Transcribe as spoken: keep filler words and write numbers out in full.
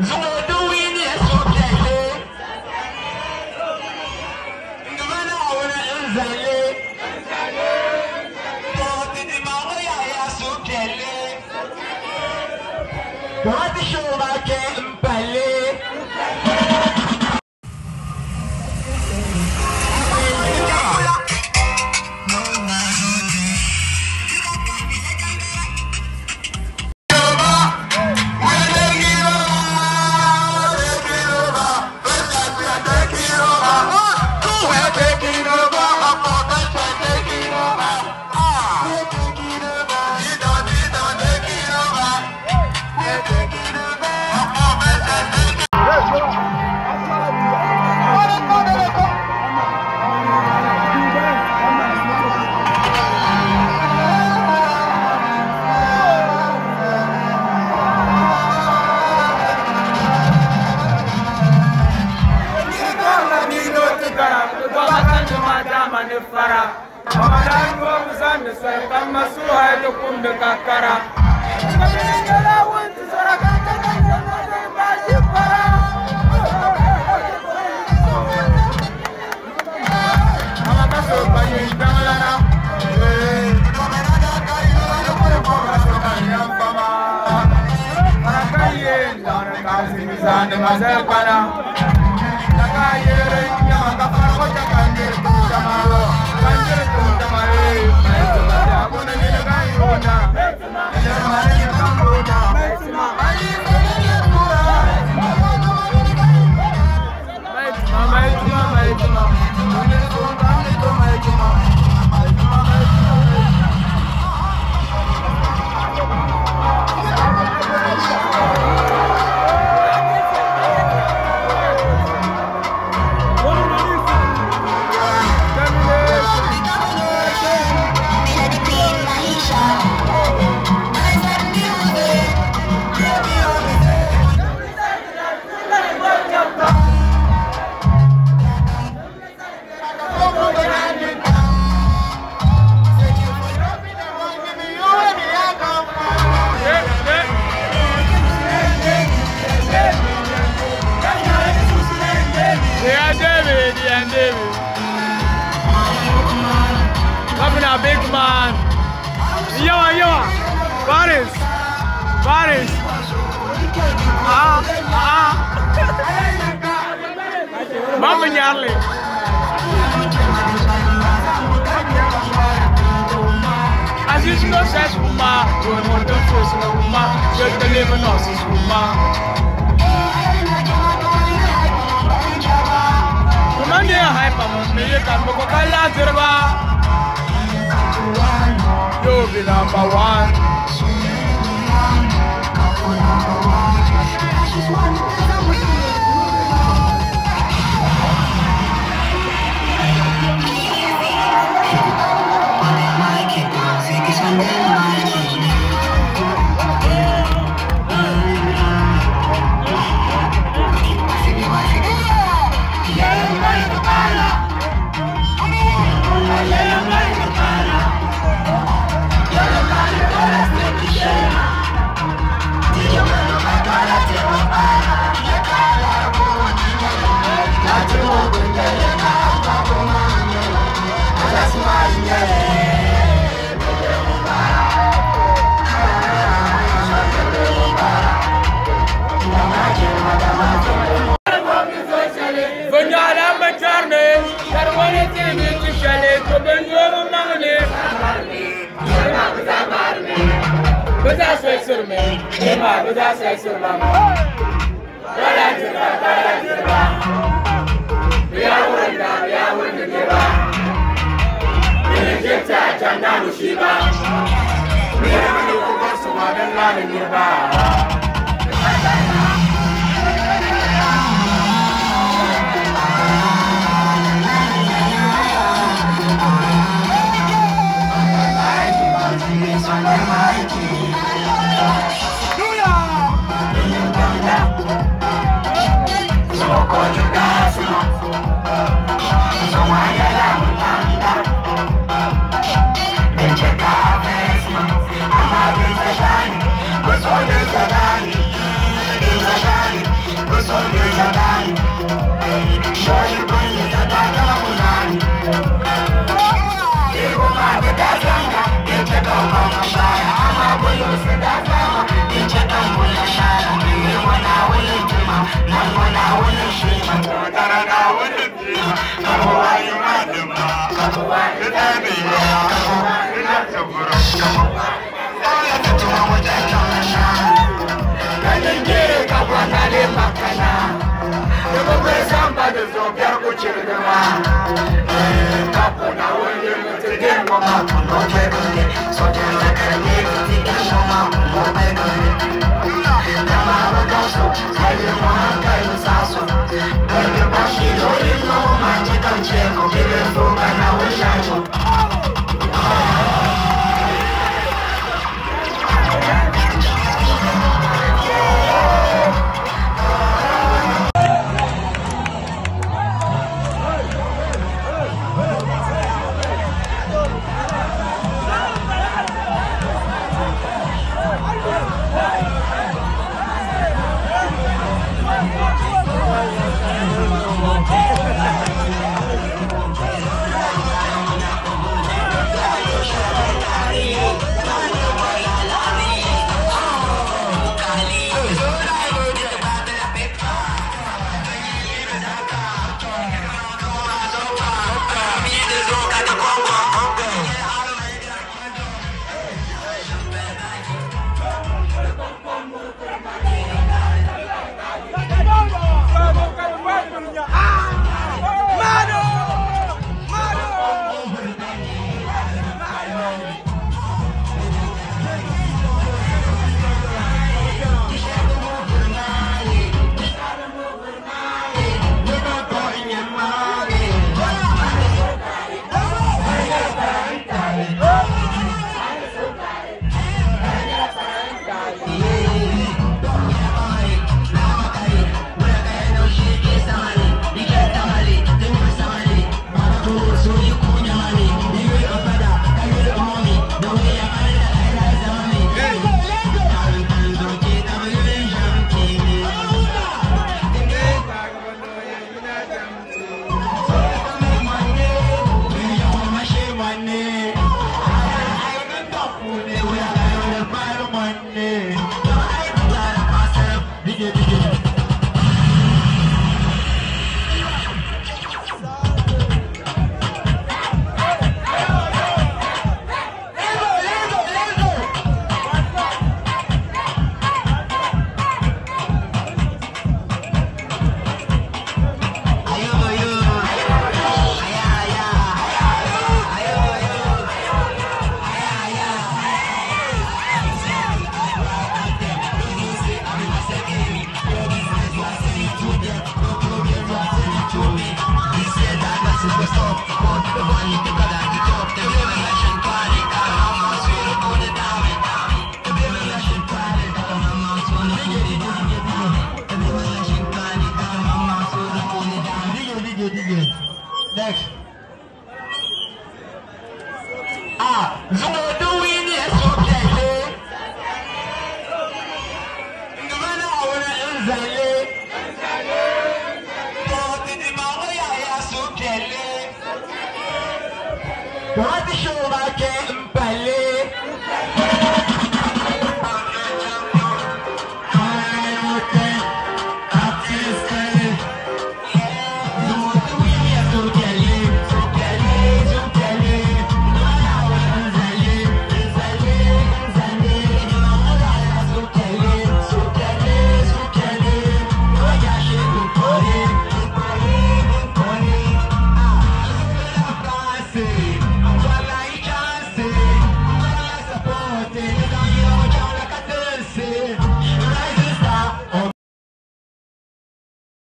Zugo do wini esukele. Ndumana awona nzale. Tawati di mawo ya ya sukele. Tawati shoma ke mpale. Ramadan wo uzande swe kama suha eto kumbe kakara. Yeah, David, yeah, David. Governor, big man. Yawa, yawa. Paris. Paris. Ah, ah. Mama Nyarli. Aziz no says woman, when one don't force no woman, just the living us is woman. Woman, they are hyper, me, you can go, go, go, go, go, You'll be number one. Vonyala macarne, carwane tini tishale, to benyo mangane. Beza sesirme, ema beza sesirme. Bala jirba, bala jirba. Biya wurunda, biya wurunda jirba. Ini jita janda mushiba. Biya wurunda kubar suma dan lani jirba. Big